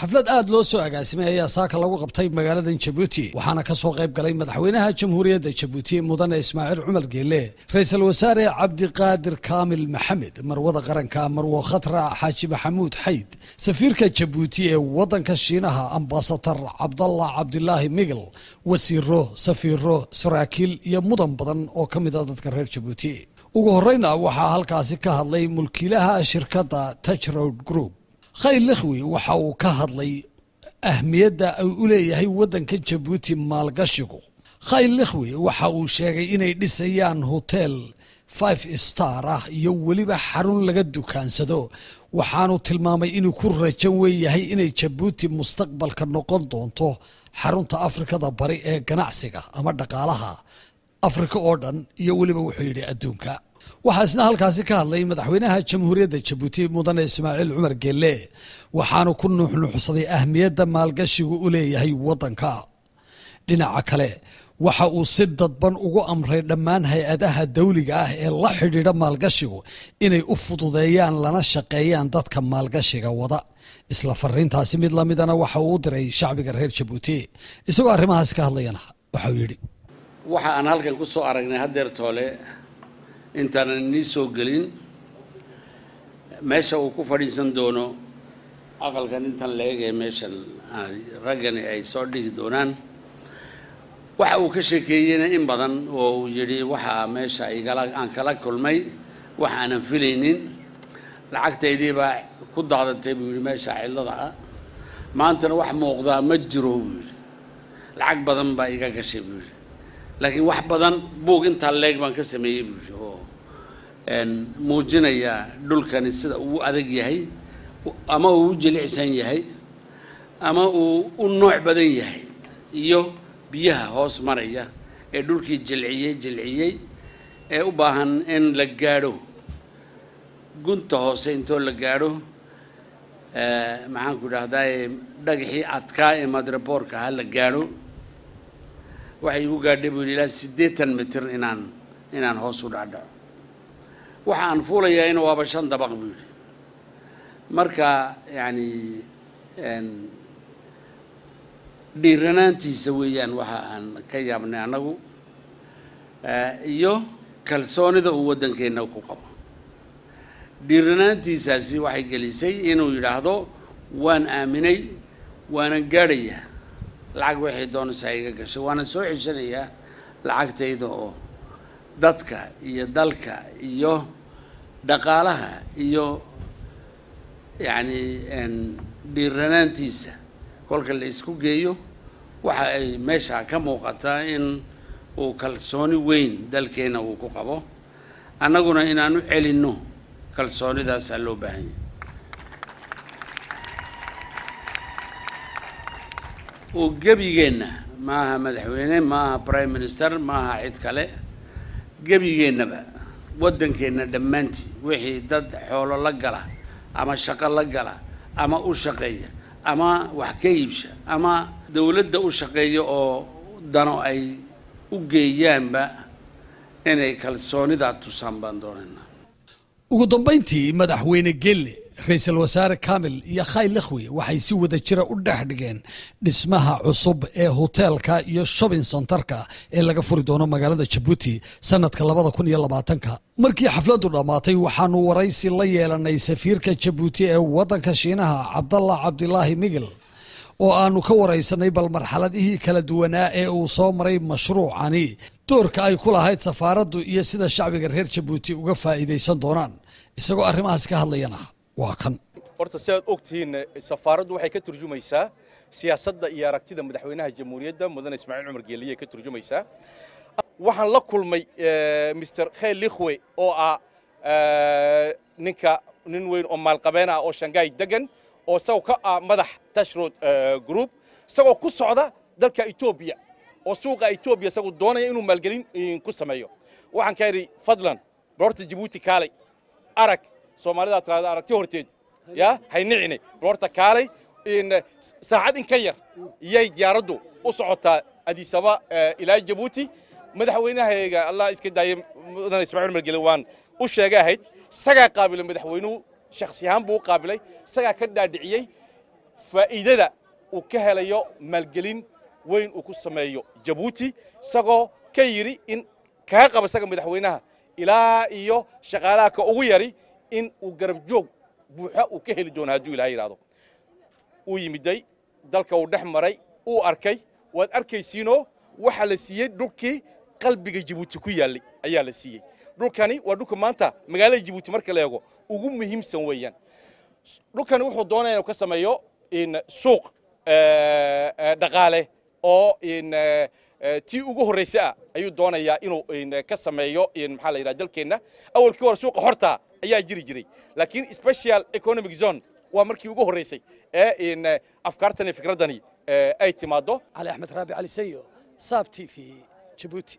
Xaflad aad loo soo agaasimay ayaa saaka lagu qabtay magaaladan Jabuuti, waxaana ka soo qayb galay madaxweynaha Jamhuuriyadda Jabuuti, mudane Ismaaciil Cumar Geele, ra-iisul wasaare Cabdiqaadir Kaamil Maxamed, marwada qaranka marwo Khatra Xaaji Maxamuud Xayd, safiirka Jabuuti ee waddanka Shiinaha, ambasador Cabdallah Cabdilaahi Migel, wasiiro, safiiro, saraakiil iyo mudan badan oo ka mid a dadka reer Jabuuti. Ugu horeyna waxaa halkaasi ka hadlay mulkiilaha shirkadda Touchroad Group, Khayl Likhwi. Waxa uu ka hadlay ahmiyadda ay u leeyahay waddanka Jabuuti maalgashigu. Khayl Likhwi waxa uu sheegay inay dhisayaan hotel five star ah iyo weliba xarun laga dukaansado, waxaanu tilmaamay inuu ku rajan weeyahay inay Jabuuti mustaqbalka noqon doonto xarunta Afrikada Bari ee ganacsiga ama dhaqaalaha Afrika oo dhan iyo weliba, wuxuu yidhi, adduunka. Waxaa isna halkaasi ka hadlay madaxweynaha Jamhuuriyadda Jabuuti, mudane Ismaaciil Cumar Geelle, waxaanu ku nuuxnuuxsaday ahmiyadda maalgashigu u leeyahay waddanka. Dhinaca kale, waxa uu si dadban ugu amray dhammaan hay-adaha dawliga ah ee la xidhiidha maalgashigu inay u fududeeyaan lana shaqeeyaan dadka maalgashiga wada. Isla fariintaasi mid lamidana waxa uu u diray shacbiga reer Jabuuti. Isagoo arrimahaasi ka hadlayana waxauu yidhi: Waxa aan halkan ku soo aragnay haddeer toole, intaanan inii soo gelin, meesha uu ku fadhiisan doono aqalkan intan la eg ee meeshan raggani ay soo dhigi doonaan, waxa uu ka sheekeeyeyna in badan oo uu yidhi waxaa meesha igala aan kala kulmay wax aanan filaynin, lacagtaydii baa ku daadatay, buu yidhi, meesha cidlada ah, maantana wax muuqdaa ma jiro, buu yidhi, lacag badan baa iga gashay, buu yidhi, laakiin wax badan buug intaa leeg baan ka sameeyey, buu yidhi, oo muujinaya dhulkani sida uu adag yahay ama uu u jilicsan yahay ama uu u nooc badan yahay, iyo biyaha hoos maraya ee dhulkii jilciyey jilciyey ee u baahan in la gaadho gunta hoose intoo la gaadho, maxaan ku idhahdaa, dhagaxii adkaa ee madrepoorka ha la gaadho. Waxay igu gaadhay, buu yidhi, ilaa 80 mitir inaan hoos u dhacdhaco. Waxa aan fuulayaa ina waaba shan dabaq, buu yidhi. Marka yacni dhiiranaantiisa weeyaan waxa aan ka yaabnay annagu, iyo kalsoonida uu waddankeenna ku qabo. Dhiiranaantiisaasi waxay gelisay inuu yidhaahdo waan aaminay, waanan gaadhayaa, lacag waxay doonaysaa iga gashay, waanan soo xeshanayaa lacagtayda, oo dadka iyo dalka iyo dhaqaalaha iyo yacni dhiiranaantiisa kolka la isku geeyo, waxa ay meesha ka muuqataa in uu kalsooni weyn dalkeenna uu ku qabo. Annaguna inaan u celinno kalsoonidaasaa loo baahan yahay. Oo gebigeenna maaha madaxweyne, maaha prime minister, maaha cid kale, gebigeennaba waddankeenna dhammaantii, wixii dad xoolo la gala ama shaqo la gala ama u shaqeeya ama wax ka iibsha ama dawladda u shaqeeya oo dano ay u geeyaanba, inay kalsoonidaa tusaan baan doonaynaa. Ugu dambayntii, madaxweyne Gelle, ra-iisul wasaare Kamil iyo Khayl Likhwi waxay si wada jira u dhex dhigeen dhismaha cusub ee hoteelka iyo shopping centerka ee laga furi doono magaalada Jabuuti sanadka 2020-ka. Markii xafladdu dhammaatay, waxaanu waraysi la yeelanay safiirka Jabuuti ee waddanka Shiinaha, Cabdallah Cabdilaahi Migel, oo aanu ka waraysanay bal marxaladihii kala duwanaa ee uu soo maray mashruucani, doorka ay ku lahayd safaaraddu iyo sida shacbiga reer Jabuuti uga faa'iidaysan doonaan. Isagoo arrimahaas ka hadlayana waa kan. Horta, si aad ogtihiin, safaaraddu waxay ka turjumaysaa siyaasadda iyo aragtida madaxweynaha jamhuuriyadda, mudane Ismaaciil Cumar Geeliye, ka turjumaysaa. Waxaan la kulmay Mr Khayl Likhwe oo ah ninka nin weyn oo maalqabeen ah oo Shanghai degan, oo isagoo ka ah madax Tashroad Group, isagoo ku socda dalka Etoobiya oo suuqa Etoobiya isagoo doonaya inuu maalgelin ku sameeyo. Waxaan ka idhi, fadlan bal horta Jabuuti kaalay arag. Soomaalida tiraahda aragti horteed ya haynicine, bal horta kaalay. In saacad in ka yar iyay diyaaraddu u socotaa Addis Ababa ilaa Jabuuti. Madaxweynahayga, Allah iska daayay, mudane Ismaaciil Cumar Gele, waan u sheegay ahayd, isagaa qaabilay. Madaxweynuhu shakhsi ahaan buu u qaabilay, isagaa ka dhaadhiciyey. Faa'iidada uu ka helayo maalgelin weyn uu ku sameeyo Jabuuti, isagoo ka yidhi in kaga qaba isaga madaxweynaha ilaa iyo shaqaalaha ka ugu yari in uu garab joog buuxa uu ka heli doono hadduu Ilahay yidhahdo. Uu yimiday dalka, uu dhex maray, uu arkay. Waad arkaysiinoo waxaa la siiyey dhulkii qalbiga Jabuuti ku yaallay ayaa la siiyey. Dhulkani waa dhulka maanta magaalada Jabuuti marka la eego ugu muhiimsan weeyaan. Dhulkani wuxuu doonaya inuu ka sameeyo in suuq dhaqaale oo in tii ugu horreysay ah ayuu doonayaa inuu ka sameeyo in maxaa la yidhaha dalkeenna. Awalkii hore suuqa xorta ayaa jiri jiray, laakiin special economic zone waa markii ugu horreysay ee in afkaartan iyo fikraddani ay timaaddo. Cali Axmed Raabi, Cali Sayo, Saab TV, Jabuuti.